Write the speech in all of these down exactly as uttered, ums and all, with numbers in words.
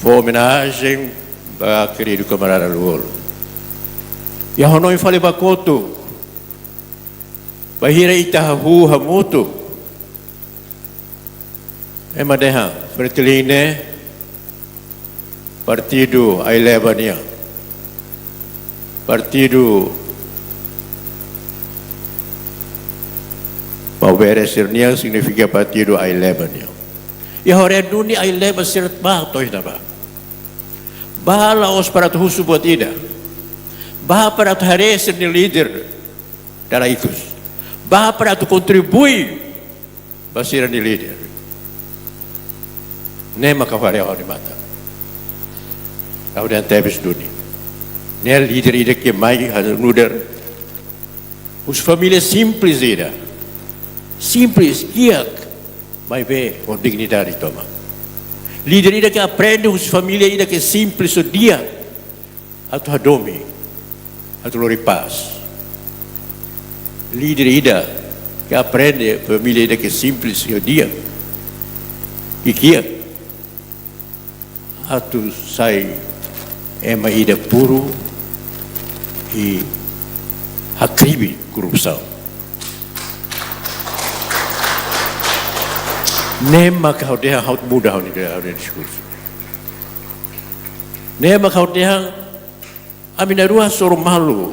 Fó omenajen ba keridu kamarada Lú-Olo. Iha hanoin fali ba kotuk, bainhira ita hahú hamutuk, ema dehan Fretilin ne'e partidu Aileba nian. Partidu Maubere sira-nian signifika partidu Aileba nian. Iha haree duni Aileba sira ba to'o iha ne'ebá. Ba la'ós para atu husu buat ida. Ba para atu haree sira-nia líder dala ikus. Ba para atu kontribui ba sira-nia líder. Ne'e mak ha'u haree ho ha'u-nia matan. Ha'u dehan tebes duni. Ne'e líder ida ke mai ha'u nu'udar husi família simples ida. Simples, kiak, maibé ho dignidade tomak. Líder ida ke aprende husi família ida ke simples ho di'ak atu hadomi, atu lori pás. Líder ida ke aprende família ida ke simples ho di'ak, i kiak, atu sai ema ida puru i hakribi korrupsaun. Ne'e mak ha'u dehan, ha'u muda ha'u-nia, ha'u-nia diskursu. Ne'e mak ha'u dehan, ami na'in-rua hasoru malu.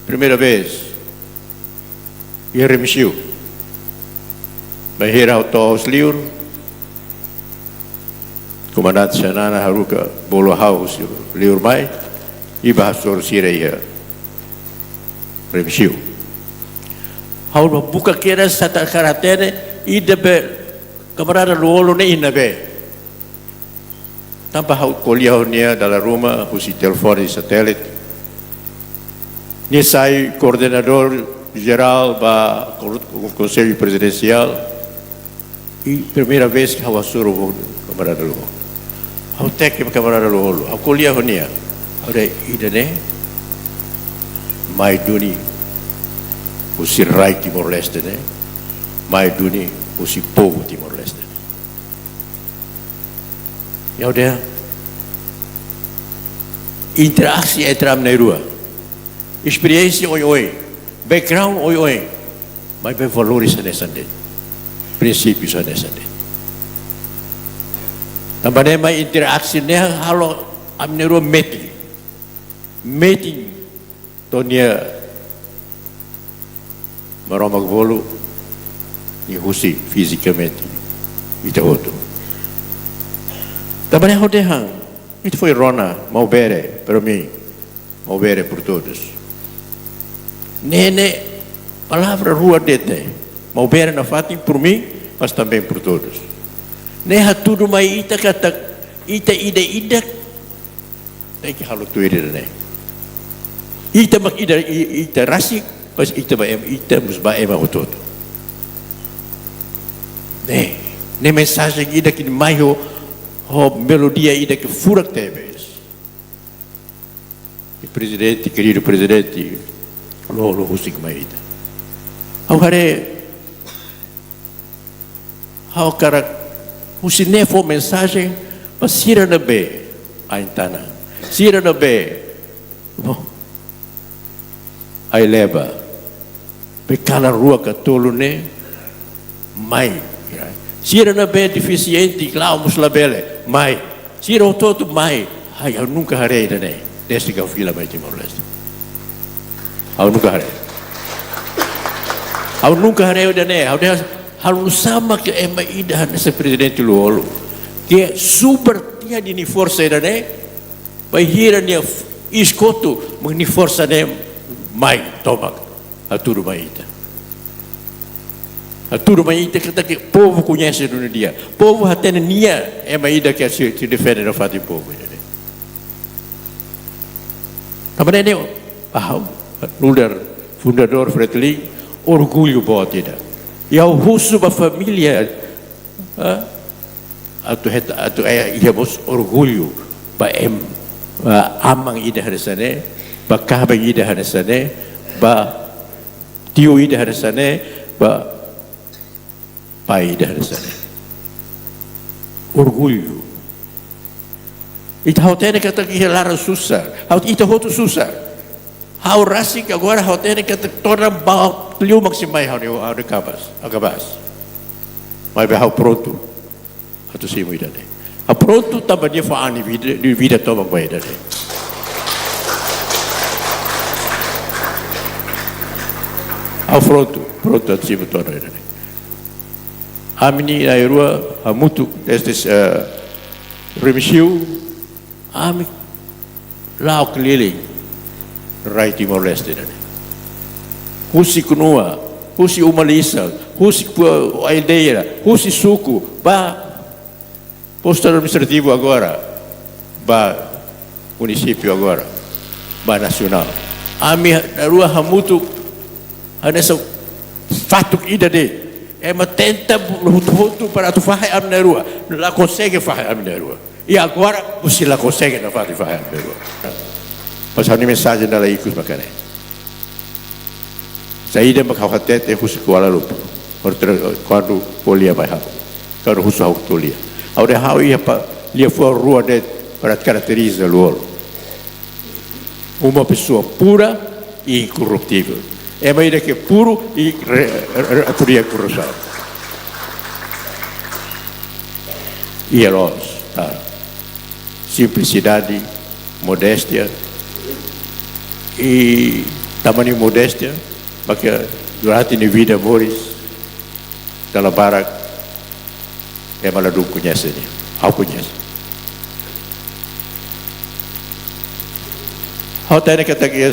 Primeira vez iha Remexio. Bainhira ha'u to'o husi liur, Komandante Xanana haruka bolu ha'u husi liur mai, i bá hasoru sira iha Remexio. Ha'u bá buka kedas, ha'u hakarak hatene, ida be kamarada Lú-Olo ne'e iha ne'ebé. Tanba ha'u ko'alia ho nia dala ruma husi telefone satélite. Nia sai koordenadór jerál ba Kon-, Konsellu Prezidensiál. I primeira vez ke ha'u hasoru ho kamarada Lú-Olo. Ha'u teke ba kamarada Lú-Olo. Ha'u ko'alia ho nia. Ha'u dehan ida-ne'e mai duni husi rai Timor-Leste ne'e. Mai duni husi povu Timor-Leste. Ha'u dehan, interaksi entre ami na'in-rua. Esperiénsia oioin, background oioin, maibé valores hanesan de'it. Prinsípius hanesan de'it. Tanba ne'e mai interaksi ne'e halo ami na'in-rua metin. Metin to'o nia Maromak bolu, nia husi fizikamente ita hotu. Tanba ne'e ha'u dehan, ita foin rona Maubere, para mim, Maubere por todos. Ne'e, ne'e palavra rua de'it. Maubere nafatin por mim, mas também por todos. Ne'e hatudu mai ita katak ita ida-idak tenke halo tuir ida-ne'e. Ita mak ida, i-, ita rasik, mas ita ba em-, ita mós ba ema hotu-hotu. Ne'e, ne'e mensajen ida ke mai ho, ho melodia ida ke furak tebes. I prezidente, keridu prezidente, Lú-Olo husik mai ita. Ha'u haree, ha'u hakarak husi ne'e fó mensajen ba sira ne'ebé ain-tanan. Sira ne'ebé, bom, Aileba, be kalan rua ka tolu ne'e, mai. Sira ne'ebé defisiente, klaru mós labele, mai. Sira hotu-hotu mai. Ai, ha'u nunka haree ida-ne'e. Dezde ke ha'u fila mai Timor-Leste, ha'u nunka haree. Ha'u nunka haree ida-ne'e. Ha'u dehan, halo nu'usá mak ema ida hanesan Prezidente Lú-Olo, ke super tiha nia forsa ida-ne'e, bainhira nia f-, iis kotuk, mak nia forsa ne'e mai tomak, hatudu mai ita. Hatudu mai ita katak povu koñese duni nia. Povu hatene nia ema ida ke sei, sei defende nafatin povu ida-ne'e. Tanba ne'e, ah, nu'udar fundadór Fretilin, orgullu boot ida. I ha'u husu ba família, ah, atu het-, atu, eh, iha mós orgullu ba em-, ba aman ida hanesan ne'e, ba kaben ida hanesan ne'e, ba tiu ida hanesan ne'e, ba pai ida hanesan ne'e. Orgullu. Ita, ha'u hatene katak iha laran susar. Ha'u, ita hotu susar. Ha'u rasik agora ha'u hatene katak todan ba liu mak sei mai ha'u-nia, ha'u-nia kabas, akabas. Maibé ha'u prontu atu simu ida-ne'e. Ha'u prontu tanba nia fó an nia vida, nia vida tomak ba ida-ne'e. Ha'u prontu, prontu atu simu todan ida-ne'e. Ami na'in-rua hamutuk, este, eh, Remisiu, ami la'o keliling rai Timor-Leste ne'e. Husi knua, husi uma-lisan, husi pu-, aldeia, husi suku, ba postu administrativu agora, ba munisípiu agora, ba nasionál. Ami na'in-rua hamutuk hanesan fatuk ida de'it. Ema tenta bu-, hotu-hotu para atu fahe ami na'in-rua. La konsege fahe ami na'in-rua. I agora, husi la konsege nafatin fahe ami na'in-rua. Mas ha'u-nia mensajen dala ikus mak ne'e. Saida mak ha'u hatete husi Kuala Lumpur. Kuandu tra-, kuandu ko'alia mai ha'u. Kuandu husu ha'u ko'alia. Ha'u dehan ha'u iha pa, liafuan rua de'it para karakteriza Lú-Olo. Uma pessoa pura e incorruptível. Ema ida ke puru i re-, re-, re-, atu iha korrupsaun. Iha loos, ah, simplisidade, modéstia, i tanba nia modéstia, mak durante nia vida moris, dala barak ema ladún koñese nia. Ha'u koñese. Ha'u hatene katak iha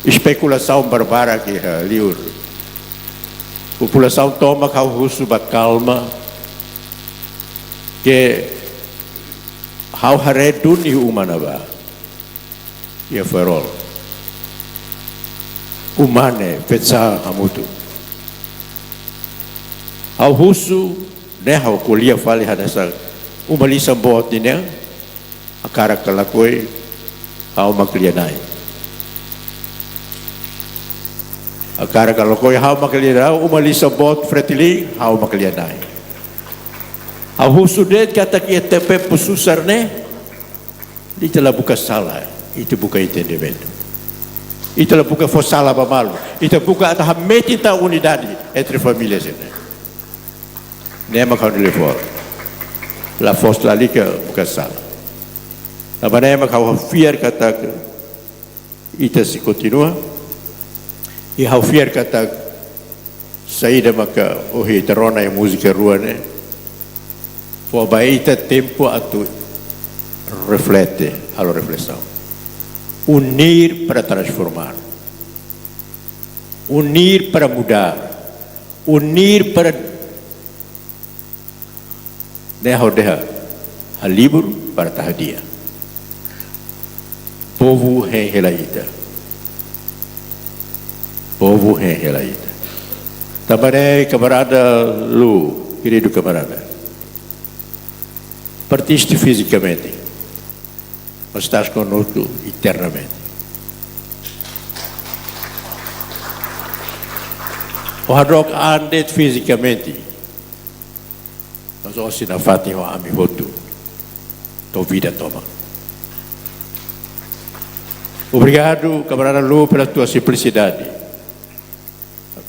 espekulasaun barbarak iha liur. Populasaun tomak ha'u husu ba kalma, ke ha'u haree duni uma ne'ebá iha farol. Uma ne'e fesa hamutuk. Ha'u husu, ne'e ha'u ko'alia fali hanesan uma-lisan boot nian, hakarak ka lakohi, ha'u mak lia-na'in. Hakarak ka lakohi, ha'u mak lia-na'in, uma-lisan boot Fretilin, ha'u mak lia-na'in. Ha'u husu de'it katak iha tempu susar ne'e, ita la buka sala, ita buka entendimentu. Ita la buka fó sala ba malu, ita buka atu hametin tan unidade entre família sira-ne'e. Ne'e mak ha'u-nia liafuan. La fó sala, lalika buka sala. Tanba ne'e mak ha'u fiar katak ita sei kontinua. I ha'u fiar katak saida maka ohin ita rona iha múzika rua ne'e, fó ba ita tempu atu reflete, halo reflesaun. Unir para transformar. Unir para mudar. Unir para, ne'e ha'u dehan, halibur para ita hadi'a. Povu hein hela ita. Povu hein hela ita. Tanba ne'e, kamarada Lú, keridu kamarada, partiste fizikamente, mas estás conosco eternamente. Ó hadook an de'it fizikamente, mas ó sei nafatin ho ami hotu to'o vida tomak. Obrigadu, kamarada Lú, pela tua simplicidade,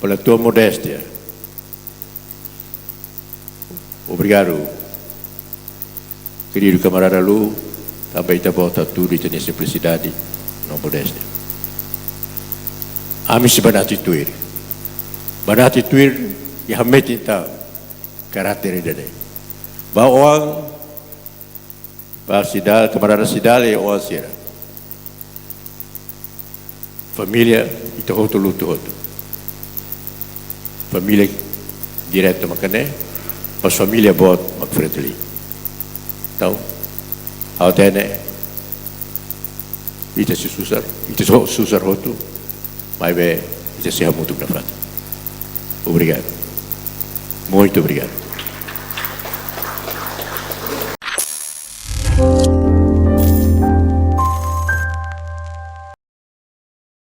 pela tua modéstia. Obrigadu, keridu kamarada Lú, tanba ita-boot hatudu ita-nia simplisidade no modéstia. Ami sei banati tuir. Banati tuir i hametin tan karáter ida-ne'e. Ba oan, ba Sidal, kamarada Sidal i oan sira. Família, ita hotu lutu hotu. Família diretu mak ne'e, mas família boot mak Fretilin. Entaun, ha'u hatene, ita sei susar, ita sei susar hotu, maibé ita sei hamutuk nafatin. Obrigadu. Muito obrigado.